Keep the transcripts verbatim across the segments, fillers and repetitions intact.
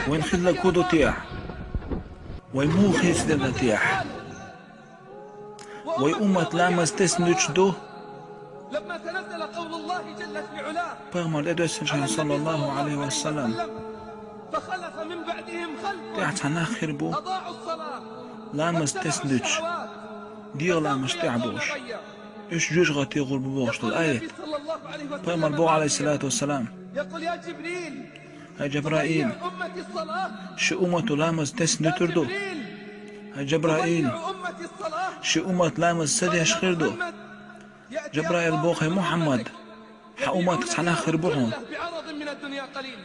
Вайн хилларг хӀун ду техьа? Вай муха хийцаделла техьа? Вай уммат ламаз тесна дуьтуш ду? Пайхамар тӀедоьссинчу хенахь, саллаллаху Ӏалайхи ва саллам, тӀаьхьа цхьа нах хир бу, ламаз тесна дуьтуш, дегӀан ламазаш тӀехь болуш, уьш жоьжахате гӀур бу бохуш долу аят. Пайхамар боху, Ӏалайхиссалату вассалам: «ХӀай Жабраил, ши уммато ламаз тесна дуьтур ду? ХӀай Жабраил, ши уммат ламаз ца деш хир ду?» Жабраил боху: «ХӀай Мухьаммад, хьан умматах цхьа нах хир бу хьуна,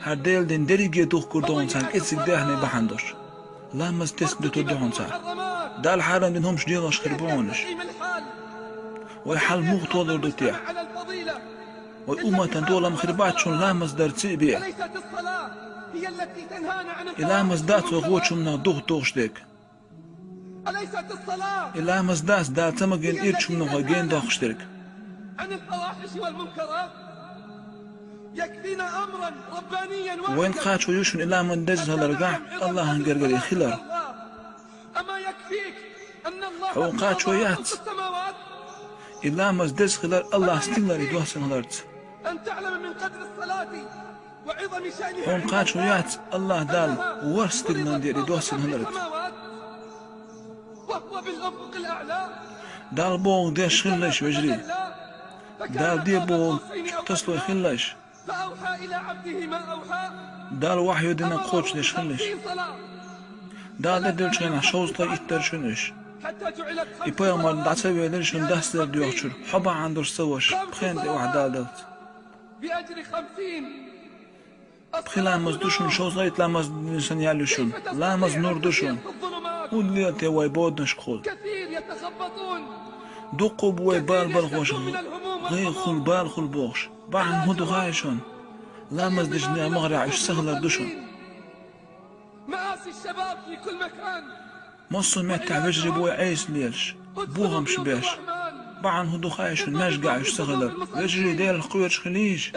хӀара Делан дин дерриге духкур ду хьуна царна кӀеззиг даьхни бахьана долуш. Ламаз тесна дуьтур ду хьуна цара. Далла хьарам дина хӀумаш дегӀаш хир бу хьуна уьш. Вай хьал муха толур ду техьа? Вай умматан толам хир бац шуна ламаз дарций бен? И ламаз дац вай гӀочу хӀуманах дух дохуш дерг? И ламаз дац Дала ца магийна ирчу хӀуманах вай гена доккхуш дерг?» Вайна кхачо ю шуна и ламаз деза хиларгахь Аллахьан гергара хилар. Хьуна кхачо яц и ламаз деза хилар Аллахь стигалара доссина хиларца? Хьуна кхачо яц Аллахь Далла ворхӀ стигалан дери доссина хиларца? Далла бохург деш хилалаш, вежарий. Далла де бохург чу тасалой хилалаш. Далла вахьйу динарг кхочушдеш хилалаш. Далла тӀедиллинчу хенахь шовзткъе итт дара шуна уьш. И пайхамар дӀа ца велира шуна дастар доьхучуьра, хьо бахьана долуш ца ваша, пхенна тӀе охьадалдалц. Пхи ламаз ду шуна, шовзткъе итт ламаз дина санна ял ю шуна. Ламаз нур ду шуна. ХӀунда лела те вай боданашкахула? Дуккха а бу вай бала балхоша, гӀайгӀа хула, бала хула бохуш. Бахьана хӀун ду хаьий шуна? Ламаз дечу нехан могӀарехь уьш ца хилар ду шуна. Массо а меттехь вежарий бу вай Ӏеса лелаш, бохамаш беш. Бахьана хӀун ду хаьий шуна маьждигехь уьш ца хилар? Вежарий, Делах кхоьруш хилийша.